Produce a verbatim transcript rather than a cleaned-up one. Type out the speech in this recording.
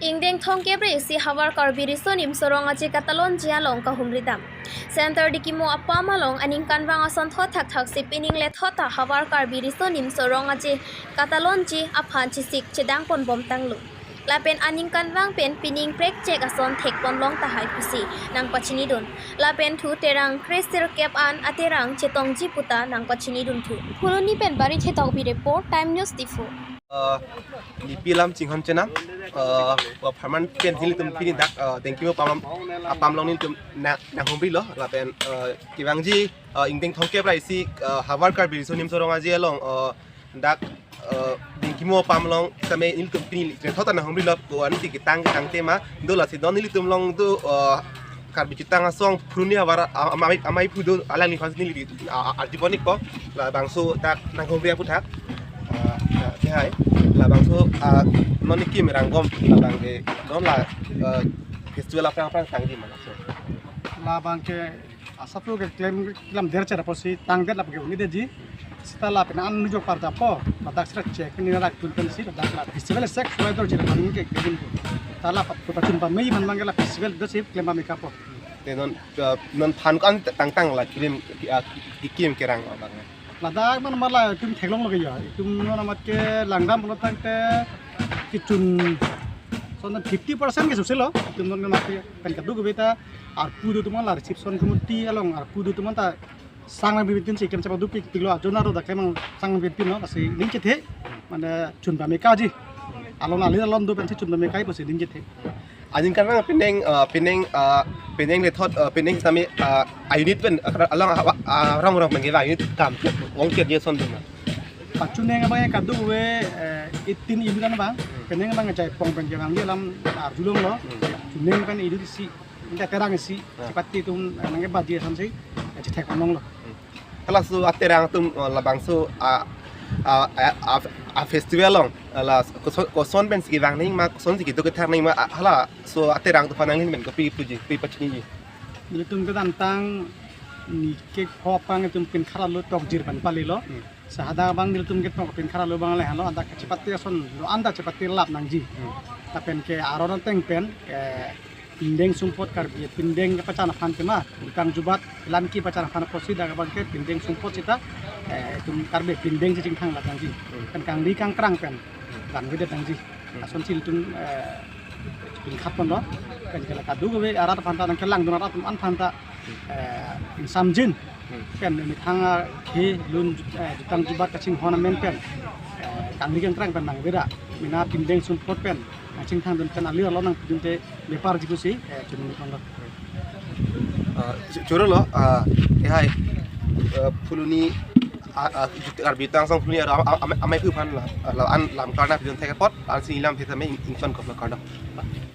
Ingdeng thomkep ra isi Havar Karbi Riso Nimso Rong Aje katalonji along kahumri dam. Center Dikimo apam along aningkanvang asonthot thakthaksi pining lethot ta Havar Karbi Riso Nimso Rong Aje katalonji aphan chesik chedangponbom tanglo. Lapen aningkanvang pen pining prekchek ason thekponlong tahai pusi nangpachinidun. Lapen thu terang kresirkep an aterang chetongji puta nangpachinidun thu. Phuloni pen Bari Thetokpi report, Time News Diphu. Eh, Nipi lam chinghon chenam, eh, eh, pharman pen nelitum pini dak, eh, Dengkimo apam, apam along nelitum na, nanghumrilo, lapen, eh, kevangji, eh, ingdeng thomkep ra isi, eh, Havar Karbi Riso Nimso Rong Aje along, eh, dak, eh, Dengkimo apam along kami nelitum pini lethot ta nanghumrilo, ko-an si ketang ketang tema, do lasi non nelitum along do, eh, Karbi Jutang Asong Phuloni Havar a-, amei, amei phu do alang ni khans neli, a, a, arjupon-ikpo, labangso dak nanghumri aputhak. Ah, ya, ya, hai. Labangso, ah, non niki merangkom, labang ke, non la, eh, festival aphrang aphrang tangji mana, so. Labang ke asap lo keklem keklem der chera pusi tangdet lapu ke uni deji. Seta lapen an nujok parjapo, ladak sera chek ni rak tun pensi, ladak la festival sek suai dorji la paning ke kevin. Ta la pa, pachun pamei man mang ke la festival do si klem pamei kapo. Te non, eh, non phan ko-an tangtang la kirim, ki, ah, ki, kikim kerang abang. Ladak man mala itum theklonglo ke ya. Itum non amat ke langdam pulo tangte kechun son fifty percent ke susilo. Itum non amat ke pen kadokave ta arpu do atum la reception committee along arpu do atum ta sang nangpipinpinsi klem chepaduk pikpiklo, ajon aro dak klem sang nangpipinpinlo, lasi ning chethe, mane chun pamei kaji. Alon alir alon do pensi chun pamei kai pusi ning chethe. Aningkanvang pining, eh, pining, eh, pining lethot, eh, pining sami, eh, a-unit pen, eh, along, ah, ah, rong rong pen kevang unit kam, wong kiat ye son duma. Pachuneng abang kadokave, eh, eighteen unit an abang, pining abang Jaipong pen kevangji alam arjulonglo, chuneng pen unit isi, ningke terang isi, Ya. Chepate atum, eh, nangkebaji ason si, eh, chethekponlonglo. Halaso aterang atum, eh, labangso, ah, ah, ah, ah, ah, festival along, ah, la koson, koson pensi kevang nangji ma, kosonsi kedo kethak nangji ma, ah, halaso aterang atum aphan nangli pen kopi puji, kopi pachiniji. Nelitum kedamtang nike pho aphrang itum pinkhat alo tokjir pen palilo. Hmm. Sahada abang nelitum ke tok pinkhat alo abang le halo, anta ke chepate ason lo, anta chepate lap nangji. Hmm. Lapen ke aron ateng pen, eh, pindeng sumpot Karbi, pindeng kepachan aphan tema, utang jubat, lam kepachan aphan apotsi dak abang ke pindeng sumpot seta, eh, itum Karbi pindeng si chingthang lap nangji. Hmm. Pen kangri kangkrang pen, Hmm. langvedet nangji. Hmm. Asonsi itum, eh, pinkhatponlo, pen ke la kadokave arat aphan ta nangkelangdun arat atum aphan ta, Hmm. eh, ingsamjin. Hmm. Pen methang akhei lun, eh, jutang jubat kachinghon amen pen, eh, kangri kangkrang pen nangveda, mena pindeng sumpot pen nangchingthangdun pen alir alon nangpidunde bepar ji pusi, eh, chunung nanglo. Ah, chu-, chorolo, ah, eh, hai, eh, Phuloni, ah, ah, Karbi Jutang Asong Phuloni aro, ah, ah, amei phu aphan la, la an lam karna pidun thek apot, ansi lam thek tame in, ingtonkoplo, kardom.